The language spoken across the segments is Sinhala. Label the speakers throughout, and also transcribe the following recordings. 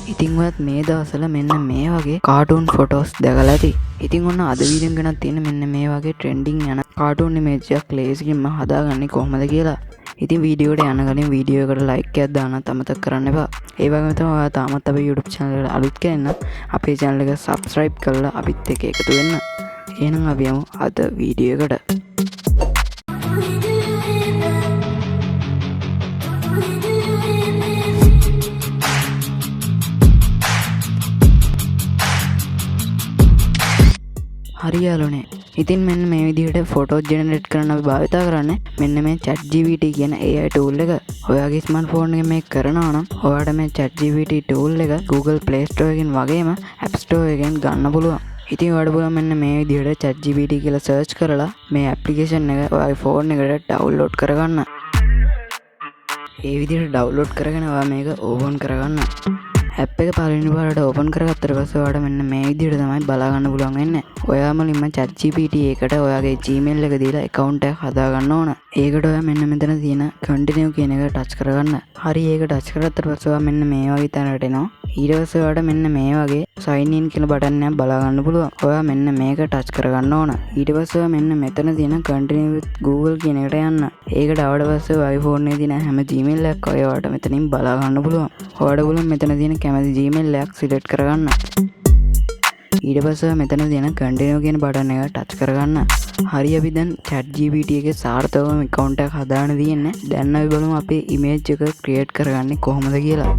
Speaker 1: ඉතින් ඔයත් මේ දවස්වල මෙන්න මේ වගේ කාටූන් ෆොටෝස් දැකලා ඇති. ඉතින් ඔන්න අද වීඩියෝ එක ගෙනත් තියෙන මෙන්න මේ වගේ ට්‍රෙන්ඩින් යන කාටූන් ඉමේජ් එකක් ලේසියෙන්ම හදාගන්නේ කොහොමද කියලා. ඉතින් වීඩියෝ එකට යන කලින් වීඩියෝ එකට ලයික් එකක් දාන්නත් අමතක කරන්න එපා. ඒ වගේම තමයි ඔයා තාමත් අපේ YouTube channel එකට අලුත් කෙනෙක් නම් අපේ channel එක subscribe කරලා අපිත් එක්ක එකතු වෙන්න. එහෙනම් අපි යමු අද වීඩියෝ එකට. හරි යාළුවනේ. ඉතින් මෙන්න මේ විදිහට ෆොටෝ ජෙනරේට් කරන්න අපි භාවිතා කරන්නේ මෙන්න මේ ChatGPT කියන AI tool එක. ඔයාගේ ස්මාර්ට්ෆෝන් එකෙන් මේක කරනවා නම් ඔයාට මේ ChatGPT tool එක Google Play Store එකෙන් වගේම App Store එකෙන් ගන්න පුළුවන්. ඉතින් ඔයාට පුළුවන් මෙන්න මේ විදිහට ChatGPT කියලා සර්ච් කරලා මේ ඇප්ලිකේෂන් එක ඔයාගේ ෆෝන් එකට ඩවුන්ලෝඩ් කරගන්න. ඒ විදිහට ඩවුන්ලෝඩ් කරගෙන ඔයා මේක ඕපන් කරගන්න. ඇප් එක පළවෙනි පාරට ඕපන් කරගත්තට පස්සේ ඔයාට මෙන්න මේ විදිහට තමයි බලා ගන්න පුළුවන් වෙන්නේ. ඔයා මුලින්ම ChatGPT එකට ඔයාගේ Gmail එක දීලා account එකක් හදා ගන්න ඕන. ඒකට ඔයා මෙන්න මෙතන තියෙන continue කියන එක ටච් කරගන්න. හරි, ඒක ටච් කරගත්තට පස්සේ ඔයා මෙන්න මේ වගේ තැනකට එනවා. ඊට පස්සේ ඔයාට මෙන්න මේ වගේ sign in කියන බටන් එකක් බලා ගන්න පුළුවන්. ඔයා මෙන්න මේක ටච් කරගන්න ඕන. ඊට පස්සේ ඔයා මෙන්න මෙතන තියෙන continue with Google කියන එකට යන්න. ඒකට ආවට පස්සේ ඔයාගේ ෆෝන් එකේ තියෙන හැම Gmail එකක් වගේ ඔයාට මෙතනින් බලා ගන්න පුළුවන්. ඔයාට පුළුවන් මෙතන තියෙන කැමති Gmail එකක් සිලෙක්ට් කරගන්න. ඊට පස්සේ මෙතන තියෙන continue කියන බටන් එක ටච් කරගන්න. හරි, අපි දැන් ChatGPT එකේ සාර්ථකවම account එකක් හදාගෙන තියෙන්නේ. දැන් අපි බලමු අපේ image එක create කරගන්නේ කොහොමද කියලා.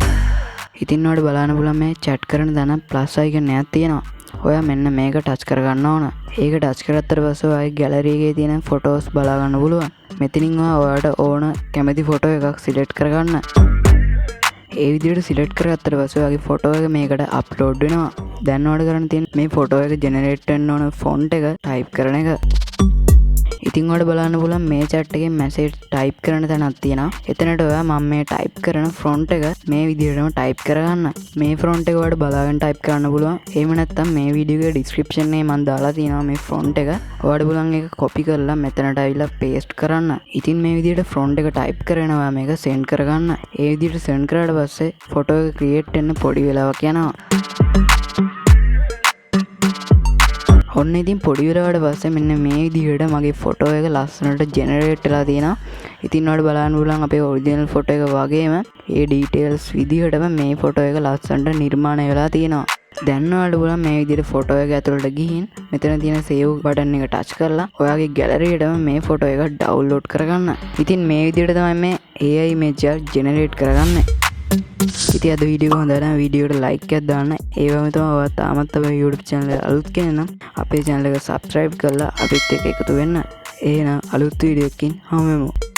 Speaker 1: ඉතින් ඔයාලට බලන්න පුළුවන් මේ chat කරන තැන plus icon එකක් තියෙනවා. ඔයා මෙන්න මේක ටච් කරගන්න ඕන. ඒක ටච් කරගත්තට පස්සේ ඔයාගේ gallery එකේ තියෙන photos බලා ගන්න පුළුවන්. මෙතනින් ඔයා ඔයාට ඕන කැමති ෆොටෝ එකක් සිලෙක්ට් කරගන්න. ඒ විදිහට සිලෙක්ට් කරගත්තට පස්සේ ඔයාගේ ෆොටෝ එක මේකට අප්ලෝඩ් වෙනවා. දැන් ඔයාලට කරන්න තියෙන්නේ මේ ෆොටෝ එක ජෙනරේට් වෙන්න ඕන ෆොන්ට් එක ටයිප් කරන එක. ඉතින් ඔයාලට බලන්න පුළුවන් මේ chat එකේ මැසේජ් ටයිප් කරන තැනක් තියෙනවා. එතනට ඔයා මම මේ ටයිප් කරන ෆොන්ට් එක මේ විදිහටම ටයිප් කරගන්න. මේ ෆොන්ට් එක ඔයාලට බලාගෙන ටයිප් කරන්න පුළුවන්. එහෙම නැත්නම් මේ වීඩියෝ එකේ ඩිස්ක්‍රිප්ෂන් එකේ මම දාලා තියෙනවා මේ ෆොන්ට් එක. ඔයාලට පුළුවන් ඒක කොපි කරලා මෙතනට ඇවිල්ලා පේස්ට් කරන්න. ඉතින් මේ විදිහට ෆොන්ට් එක ටයිප් කරගෙන ඔයා මේක සෙන්ඩ් කරගන්න. ඒ විදිහට සෙන්ඩ් කරාට පස්සේ ෆොටෝ එක ක්‍රියේට් වෙන්න පොඩි වෙලාවක් යනවා. ඔන්න ඉතින් පොඩි වෙලාවට පස්සේ මෙන්න මේ විදිහට මගේ ෆොටෝ එක ලස්සනට ජෙනරේට් වෙලා තියෙනවා. ඉතින් ඔයාලට බලන්න පුළුවන් අපේ ඔරිජිනල් ෆොටෝ එක වගේම ඒ ඩීටේල්ස් විදිහටම මේ ෆොටෝ එක ලස්සනට නිර්මාණය වෙලා තියෙනවා. දැන් ඔයාලට පුළුවන් මේ විදිහට ෆොටෝ එක ඇතුළට ගිහින් මෙතන තියෙන සේව් බටන් එක ටච් කරලා ඔයාගේ ගැලරි එකටම මේ ෆොටෝ එක ඩවුන්ලෝඩ් කරගන්න. ඉතින් මේ විදිහට තමයි මේ AI image එක ජෙනරේට් කරගන්නේ. ඉතින් අද වීඩියෝ එක හොඳයි නම් වීඩියෝ එකට ලයික් එකක් දාන්න. ඒ වගේම තමයි ඔයා තාමත් අපේ YouTube channel එකට අලුත් කෙනෙක් නම් අපේ channel එක subscribe කරලා අපිත් එක්ක එකතු වෙන්න. එහෙනම් අලුත් වීඩියෝ එකකින් හමු වෙමු.